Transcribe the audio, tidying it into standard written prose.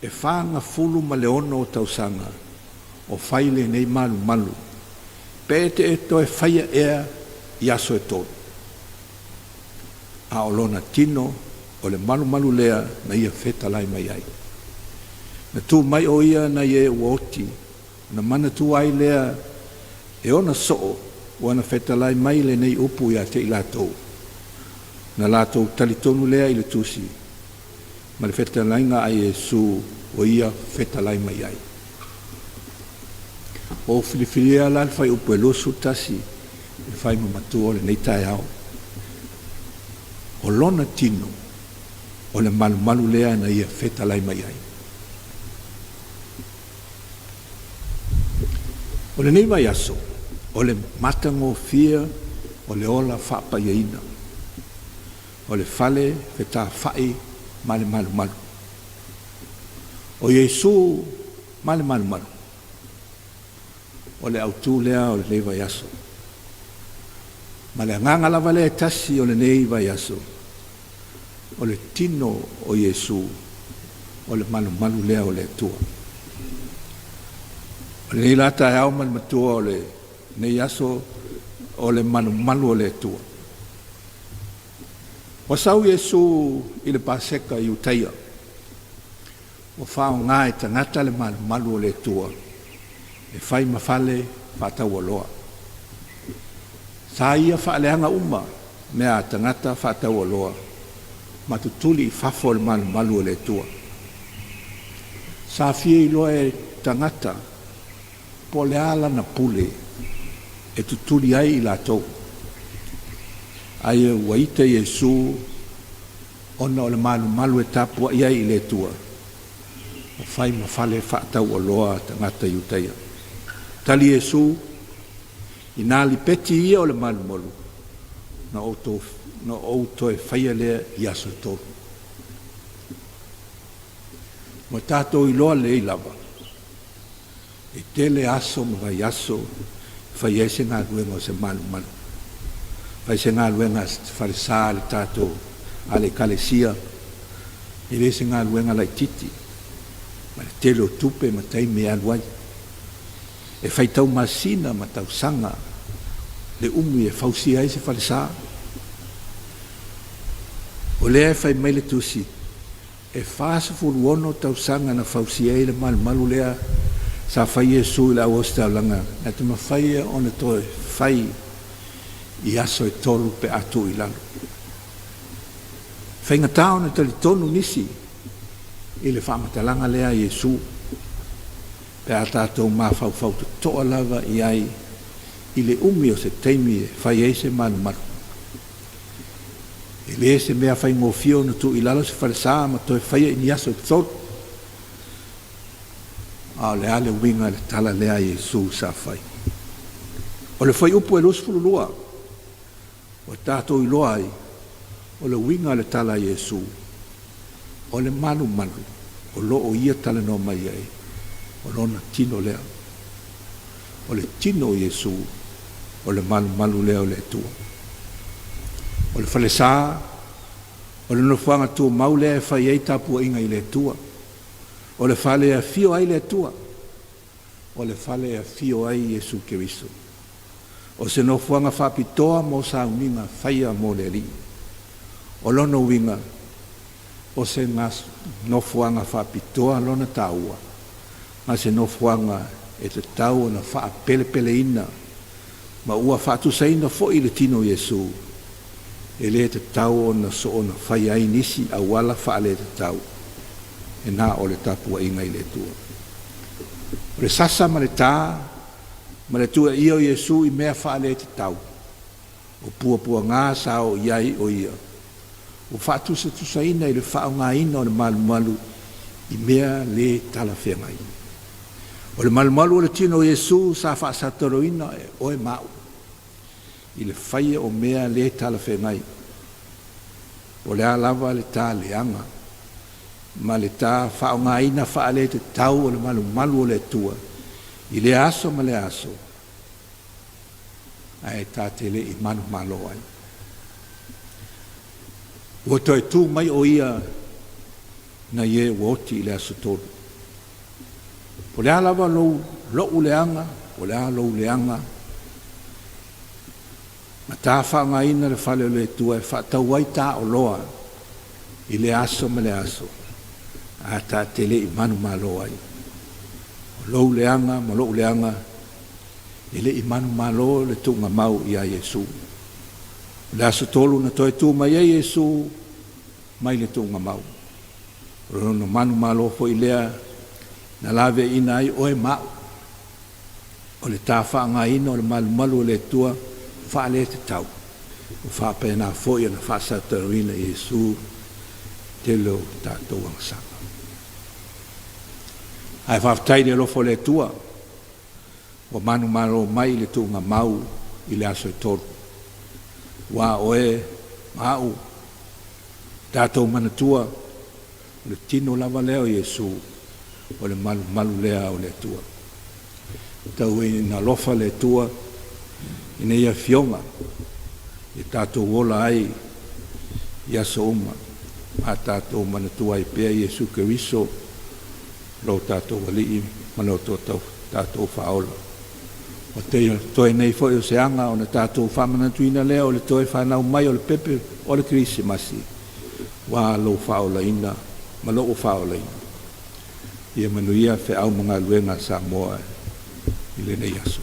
E 46 tausaga o fai lenei malumalu, pe e te e toe faia ea i aso e 3. A o lona tino o le malumalu lea na ia fetalai mai ai. Na tu mai o ia nai e ua oti, ona manatua ai lea e ona soo ua na fetalai mai lenei upu ia te i latou. Na latou talitonu lea i le tusi ma le fetalaiga a Iesu ua ia fetalai mai ai. Ua ou filifilia la le fuaiupu e 21 e fai ma matua o lenei taeao. O lona tino o le malumalu lea na ia fetalai mai ai. O lenei vaiaso, o le matagofie o le ola faapaiaina, o le fale fetafa'i ma le malumalu. O Iesu ma le malumalu, o le autu lea o lenei vaiaso. Ma le agaga lava lea e tasi o lenei vaiaso, o le tino o Iesu, o le malumalu lea o le Atua. O lenei la taeao ma le matua o lenei aso, o le malumalu o le Atua. Ua sau Iesu i le Paseka i Iutaia, ua faaaoga e tagata le malumalu o le Atua e fai ma fale faataualoa. Sa ia faaleaga uma mea a tagata faataualoa ma tutuli i fafo o le malumalu o le Atua. Sa fia iloa e tagata po o le a lana pule e tutuli ai i latou. Ae ua ita Iesu ona o le malumalu e tapuai ai i le Atua, ua fai ma fale faataualoa tagata Iutaia. Tali Iesu, inā lipeti ia o le malumalu, na ou toe faia lea i aso e 3. Ua tatou iloa lelei lava, e tele aso ma vaiaso e fai ai se galuega o se malumalu. Fai se galuega a se falesa a le tatou a le Ekalesia, e le se galuega laitiiti, ma le tele o tupe ma taimi e alu ai. E faitau masina ma tausaga le umi e fausia ai se falesa. O lea e fai mai le tusi, e 46 tausaga na fausia ai le malumalu lea sa fai Iesu i le auositaulaga, na te mafai ona toe fai i aso e 3 pe a tuu i lalo. Faigata ona talitonu nisi i le faamatalaga lea a Iesu, pe a tatou mafaufau totoa lava i ai i le umi o se taimi e fai ai se malumalu. E le se mea faigofie ona tuu i lalo se falesa ma toe faia i ni aso e 3. A o le a le uiga i le tala lea a Iesu sa fai? O le fuaiupu e 22, ua tatou iloa ai, o le uiga o le tala a Iesu, o le malumalu o lo o ia talanoa mai ai, o lona tino lea. O le tino o Iesu, o le malumalu lea o le Atua. O le falesa, o le nofoaga tumau lea e fai ai tapuaiga i le Atua. O le fale e afio ai le Atua. O le fale e afio ai Iesu Keriso. O se nofoaga faapitoa mo sauniga faia mo le Alii. O lona uiga, o se nofoaga faapitoa lona taua, ma se nofoaga e tatau ona faapelepeleina, ma ua faatusaina foi i le tino o Iesu, e le tatau ona soona faia ai nisi auala faaletatau, e na o le tapuaiga i le Atua. O le sasa ma le tā, ma le tuuaia o Iesu i mea faaletatau, o puapuaga sa oo i ai o ia, ua faatusatusaina i le faaaogaina o le malumalu i mea le talafeagai. O le malumalu o le tino o Iesu sa faasataloina e oe ma a'u i le faia o mea le talafeagai. O le a lava le tā leaga ma le tā faaaogaina faaletatau o le malumalu o le Atua i lea aso ma lea aso, ae ta te le i manumalo ai. Ua toe tu mai o ia. nai e ua oti i le Aso Tolu. Po o le a lava lou lo'u leaga, po o le a lou leaga, ma ta faaaogaina le fale o le Atua e faatau ai ta oloa i lea aso ma lea aso, ae ta te le i manumalo ai. O lou leaga ma lo'u leaga, e le i manumalo le tuugamau iā Iesu. O le Aso Tolu na toe tu mai ai Iesu mai le tuugamau. O lona manumalo foi lea na laveaiina ai oe ma a'u. O le ta faaaogaina o le malumalu o le Atua faaletatau, ua faapena foi ona faasautauina e Iesu tele o tatou agasala. Ae faafetai i le alofa o le Atua ua manumalo mai i le tuugamau i le aso e tolu, aua o oe ma a'u, tatou manatua o le tino lava lea o Iesu o le malumalu lea o le Atua. Tau ina alofa le Atua i nei afioga ia tatou ola ai i aso uma ma tatou manatua ai pea Iesu Keriso lo tatou Alii ma lo tatou Faaola. O toe nei foi o se aga ona tatou faamanatuina lea o le toe fanau mai o le pepe o le Kerisimasi, aua lou faaolaina ma lo'u faaolaina. Ia manuia feau ma galuega a Samoa i lenei aso.